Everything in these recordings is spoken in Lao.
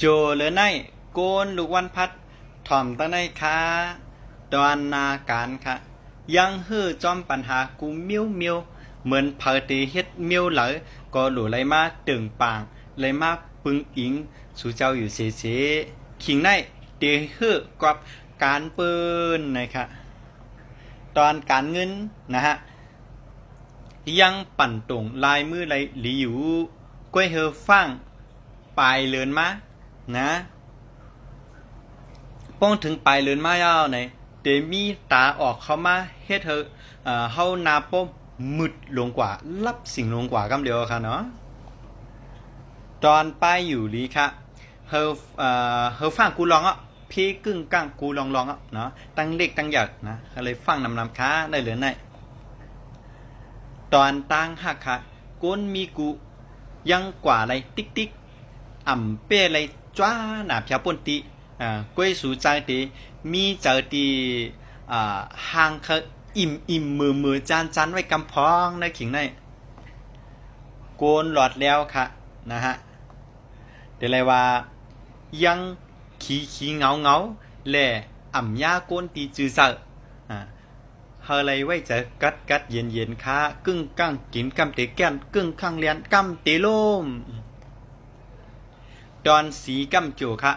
ໂຈເລີນາຍ ໂກນລູກວັນພັດ ຖ່ອມຕັ້ງໃນຄາ ດອນນາການຄະ ຍັງເຮີ້ຈອມປັນຫາກູມຽວໆ ເໝືອນເຜີເຕເຮັດມຽວໄຫຼ ກໍຫຼູໄຫຼມາເຕີງປາງ ໄຫຼມາປຶງອິງ ສູ່ເຈົ້າຢູ່ເສໆ ຂີງໃນເຕເຮີ້ກອບການເປີນນາຍຄະ ດອນການເງິນນະຮະ ຍັງປັນຕົງລາຍມືໄດ້ດີຢູ່ ກ້ວຍເຮີ້ຟາງປາຍເລີນມານະ ປ້ອງເຖິງປາຍເລີນມາຍາວໃນ ເຕມີຕາອອກເຂົ້າມາເຮັດໃຫ້ ເອີ ເຮົາໜ້າປ້ອມມືດລົງກວ່າ ລັບສິງລົງກວ່າກຳດຽວຄະເນາະ ດອນປາຍຢູ່ດີຄະ ເຮີ້ ເອີ ເຮີ້ຟາງກູລອງເນາະ ພີກຶ້ງກັ້ງກູລອງໆ ເນາະ ຕັ້ງເລັກຕັ້ງໃຫຍ່ນະ ເລີຍຟັງນຳໆ ຄະ ໄດ້ເລີຍນາຍ ດອນຕ່າງຫາກຄະ ກົ້ນມີກູຍັງກວ່າໄລຕິກໆ ອຳເປ້ໄລຈ້ວາໜ້າພຽປົນຕິ ອາ ກ້ວຍສູຈາງເຕ ມີເຈົ້າຕີ ອາ ຫ່າງຄະ ອີ່ມໆ ເມີໆ ຈານໆ ໄວ້ກຳພອງໃນຂີງໃນ ໂກນຫຼອດແລ້ວຄະ ນະຮະ ແຕ່ໄລວ່າ ຍັງ ຂີ້ໆເຫງົາໆ ແລະ ອຳຍາກົ້ນຕີຈື່ເຈີ ອາ ເຮົາໄລໄວ້ໃຈກັດໆ ເຢັນໆ ຄະ ກຶ້ງກັ້ງກິນກຳເຕແກ່ນ ກຶ້ງກັ້ງແລ່ນກຳເຕລົ້ມ ດອນສີກຳໂຈຄະ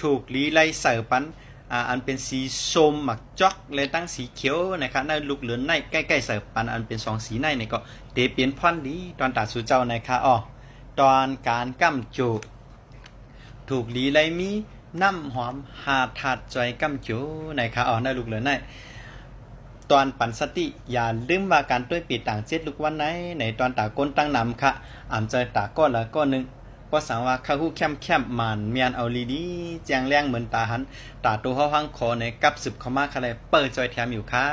ຖືກລີໄລໃສ່ປັນ ອາ ອັນເປັນສີສົ້ມໝາກຈອກ ແລະ ທັງສີຂຽວນະຄະ ໃນລູກເລີນໃນ ໃກ້ໆ ໃສ່ປັນອັນເປັນສອງສີໃນນີ້ກໍເຕເປັນພອນດີ ດອນຕາສູ່ເຈົ້ານາຍຄະ ອໍ ດອນການກຳໂຈ ຖືກລີໄລມີນ້ຳຫອມຫ້າທາດຈອຍກຳໂຈນາຍຄະ ອໍ ໃນລູກເລີນໃນ ດອນປັນສະຕິ ຢ່າລືມວ່າການໂຕ້ຍເປຕາງເຈັດລູກວັນໃນ ໃນດອນຕາກົ້ນຕັ້ງນຳຄະ ອຳເຈີຕາກໍລະກໍໜຶ່ງ ກໍສັງວ່າຄະຮູ້ແຄ້ມໆ ໝານແມ່ນເອົາລີໆ ແຈ້ງແລງເໝືອນຕາຫັນ ຕາໂຕເຮົາຫາງຂໍໃນກັບສືບເຂົ້າມາຄະ ແລະ ເປີດຈອຍແຖມຢູ່ຄະ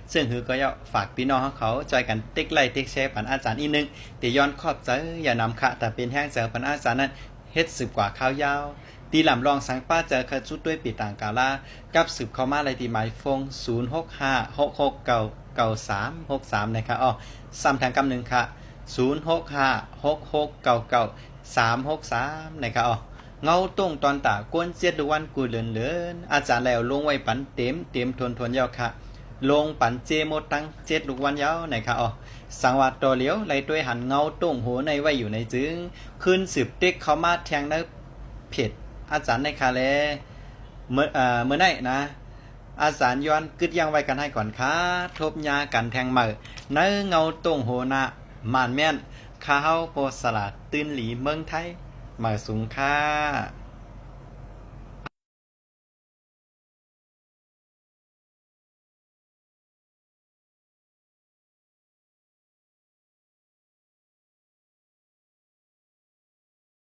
ເຊິ່ງຄືກໍຢາກຝາກພີ່ນ້ອງເຮົາເຂົາ ຈອຍກັນເຕັກໄລເຕັກແຊປັນອາຈານອີກໜຶ່ງ ເຕຍ້ອນຂອບໃຈຢ່ານຳຄະ ຖ້າເປັນແຮງໃຈປັນອາຈານນັ້ນ ເຮັດສືບກວ່າຄາວຍາວ ຕີລຳລອງສັງປາເຈີຄະ ຈຸດໂຕ້ຍເປຕາງກາລາ ກັບສືບເຂົ້າມາໄດ້ທີ່ໝາຍໂຟນ ສູນຫົກຫ້າ ຫົກຫົກເກົ້າ ເກົ້າສາມຫົກສາມ ນາຍຄະ ອໍ ຊ້ຳທາງກຳໜຶ່ງຄະ ສູນຫົກຫ້າ ຫົກຫົກເກົ້າເກົ້າ ສາມຫົກສາມ ນາຍຄະ ອໍ ເງົາຕົງຕອນຕາ ກົ້ນເຈັດລູກວັນກູເລີນໆ ອາຈານແລ້ວລົງໄວ້ປັນເຕັມໆ ທົນໆ ຍາວຄະ ລົງປັນເຈໝົດທັງເຈັດລູກວັນຍາວ ນາຍຄະ ອໍ ສັງວ່າຕໍ່ຫຼຽວ ໄລໂຕ້ຍຫັນເງົາຕົງໂຫໃນໄວ້ຢູ່ໃນຈຶ່ງ ຄືນສືບເຕັກເຂົ້າມາແທ່ງໃນ ເພຈອາຈານໃນຄະແລ ເມື່ອ ເອີ ເມື່ອໃນນະ ອາຈານຍ້ອນກຶດຢ່າງໄວ້ກັນໃຫ້ກ່ອນຄະ ທົບຍາກັນແທ່ງໃໝ່ ໃນເງົາຕົງໂຫນາ ໝານແມ່ນ ຄະເຮົາໂພສະຫຼາດຕື່ນຫຼີເມືອງໄທ ມາສູງຄະ.